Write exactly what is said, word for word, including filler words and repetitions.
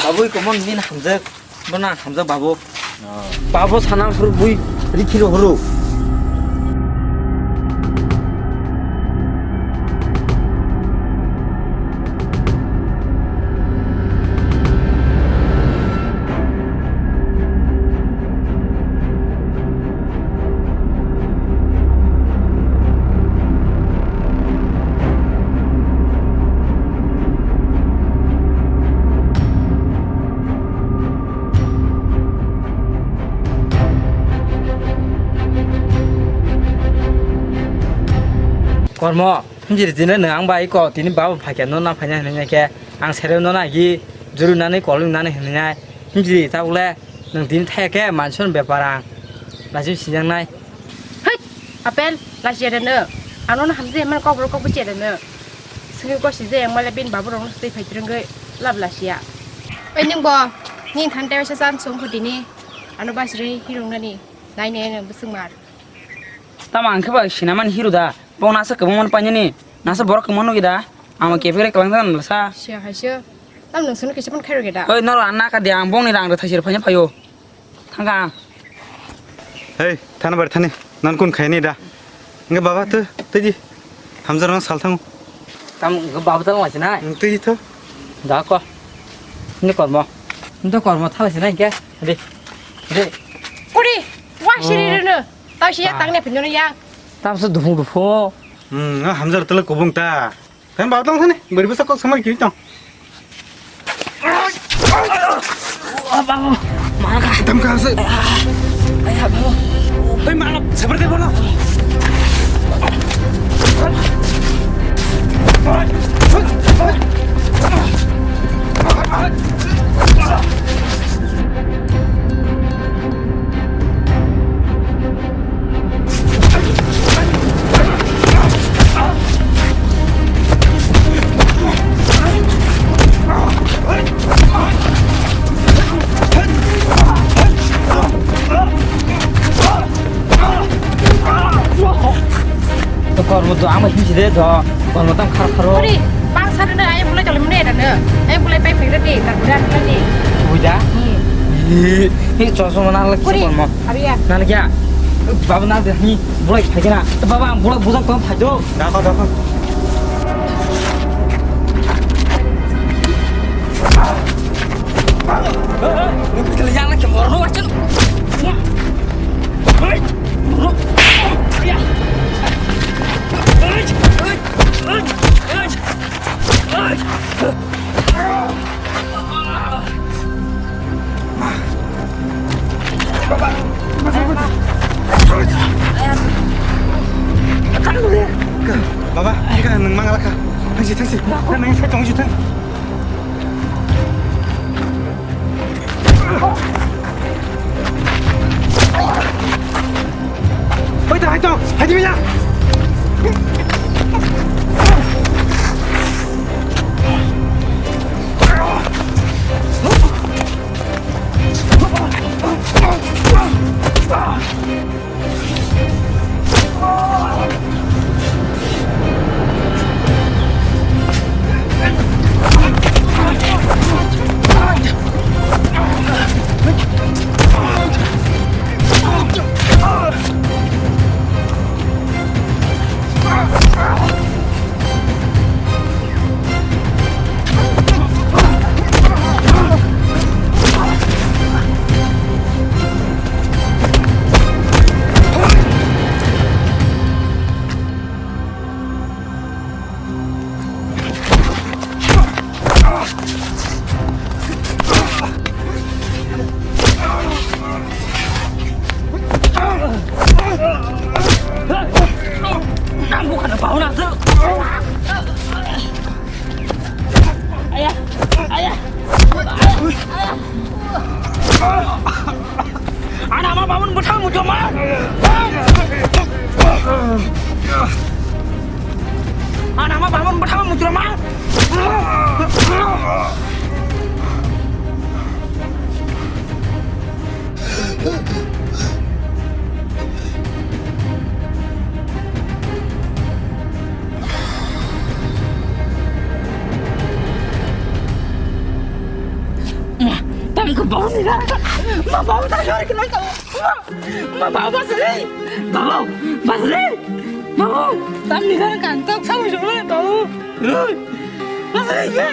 Babui komon din hamjak, bono ang hamjak babu. Babu sana phuru bui rikhiro horo. Kormo, himjiri tini nwng ang bai ko tini babo phaikya no na phaina hinwi khe ang sere no na gi juru nani kolwi nani hinwi nai himjiri ta ule nwng tini thaya khe manson bepar ang lasi sinjang nai. Hei, apel, lasi ada no, ano na hamje man kok kok biche ada no, singi ko sije yang male bin babu rong stay phai trengge lab lasi ya. Oi nung bo, ni than tewa sa san song ko tini, ano basri hirung nani, nai ne nung bising mar. Tamo ang khe ba sinamani hero da. Bo nasa kwbangma painani. Nasa borok kwbangma nukya da. Ang kephere kwlangjaknai sa. Siya hai se. Tam nung sunu kisa pun khairo da. Oi noro anna ka de ang bongni rang rwthai sir phanya phaio. Thangka ang. Hei, thana bar thani. Nan kun khaini da. Nge baba tu, tu ji. Hamjar nang sal thangu. Tam nge baba tal ngai sinai. Nge tu ji to. Da ko. Ni kormo. Ni to kormo thala sinai ke. De. De. Kuri, wa siri rene. Tau siya tang ne pinjono ya. Tam se duphung duphung. Hmm, hamjar tele kubung ta. Kan baba tong thani, beri besa kok samar kiri tong. Babu, mana ka? Tam ka se. Ayah, babu. Hei, mana? Sabar de bola. To kormo to ang bai himsi de to kormo tam khar kharo. Ori, bang sa de na, ayah mulai tolong mana ya dan na? Ayah mulai pai pai de, tar bulan lagi. Buja? Hmm. Ih, ih, cosok mana lagi kormo. Abi ya. Nana kya? Baba na de ni bulai phai na. To baba ang bulai bujang kom phai do. Dakho, dakho. Baba, eka nwng mangala kha. Thangsi, thangsi. Nang nang sai tongsi thang. Hai ta, hai ta, hai ta. Nang bukan bau nang tu. Ayah, ayah. Ana ma bamun butang mujoma. Ana ma bamun butang mujoma. Babu ni gara ka. Ma babu ta jori kena ka. Ma babu basri. Babu basri. Babu. Tam ni gara kan tok sabu jori babu. Basri ya.